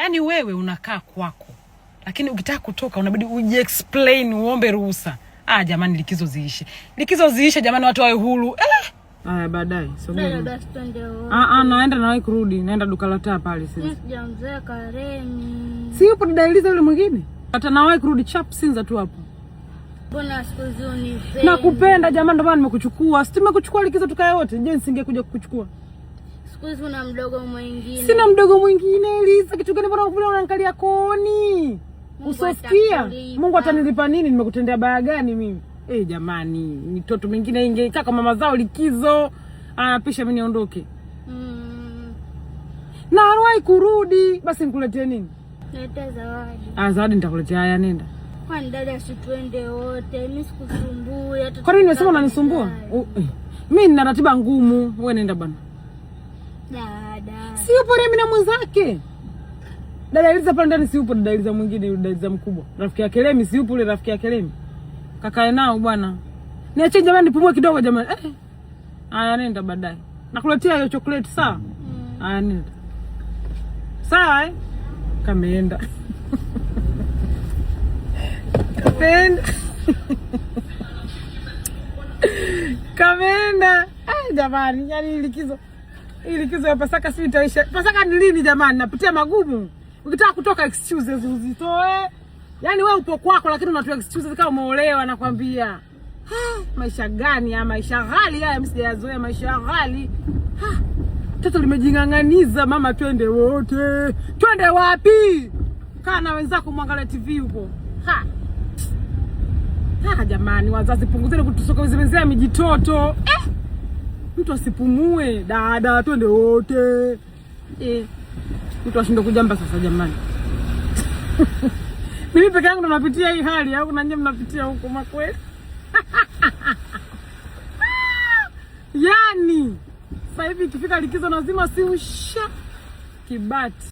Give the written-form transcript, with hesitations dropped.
Yaani wewe unakaa kwako, lakini ukitaka kutoka unabidi ujiexplain, uombe ruhusa. Ah, jamani, likizo ziishe, likizo ziishe jamani, watu wawe huru eh. Haya, baadaye sogea. Dada, basi twende wote. Ah, ah, naenda nawahi kurudi, naenda duka la taa pale sasa. Mimi sijamzoea Kareni. Si yupo dada Eliza yule mwingine? Hata nawahi kurudi chap Sinza tu hapo. Mbona siku hizi hunipendi? Nakupenda jamani, ndio maana nimekuchukua. Si tumekuchukua likizo tukae wote. Je, nisingekuja kukuchukua? Siku hizi una mdogo mwingine. Sina mdogo mwingine Eliza. Kitu gani? Mbona vile unaangalia kooni? Mungu Usosikia? atakulipa. Mungu atanilipa nini? Nimekutendea baya gani mimi? Eh, jamani, mitoto mingine ingekaa kwa mama zao likizo. Aya, pisha mimi niondoke. Na hawahi kurudi. Basi nikuletee nini? Leta zawadi. Ah, zawadi nitakuletea. Haya, nenda. Kwani dada, si twende wote? Mimi sikusumbui hata. Kwa nini nimesema unanisumbua? Mimi nina ratiba ngumu. Wewe nenda bwana. Dada. Si yupo Remi na mwenzake. Dada Eliza pale ndani si yupo dada Eliza mwingine, yule dada Eliza mkubwa. Rafiki yake Lemi si yupo yule rafiki yake Lemi. Kakae nao bwana. Niache jamani nipumue kidogo jamani. Eh. Aya, nenda baadaye. Nakuletea hiyo chocolate sawa? Mm. Aya, nenda. Sawa eh? Kameenda. Kameenda. Kameenda. Eh, jamani, yani likizo. Hii likizo ya Pasaka si itaisha. Pasaka ni lini jamani? Napitia magumu. Ukitaka kutoka excuses uzitoe. Yaani wewe upo kwako lakini unatoa excuses kama umeolewa nakwambia. Ha, maisha gani ya maisha ghali haya, mimi sijayazoea maisha ghali. Ha, toto limejing'ang'aniza, mama twende wote. Twende wapi? Kaa na wenzako mwangalie TV huko. Ha. Ha, jamani wazazi punguzeni kutusokomezea mijitoto. Eh! Mtu asipumue, dada twende wote. Eh. Mtu ashinde kujamba sasa jamani. Mimi peke yangu ndo napitia hii hali au kuna nyinyi mnapitia huko makweli? Yaani sasa hivi ikifika likizo nazima simu sha kibati.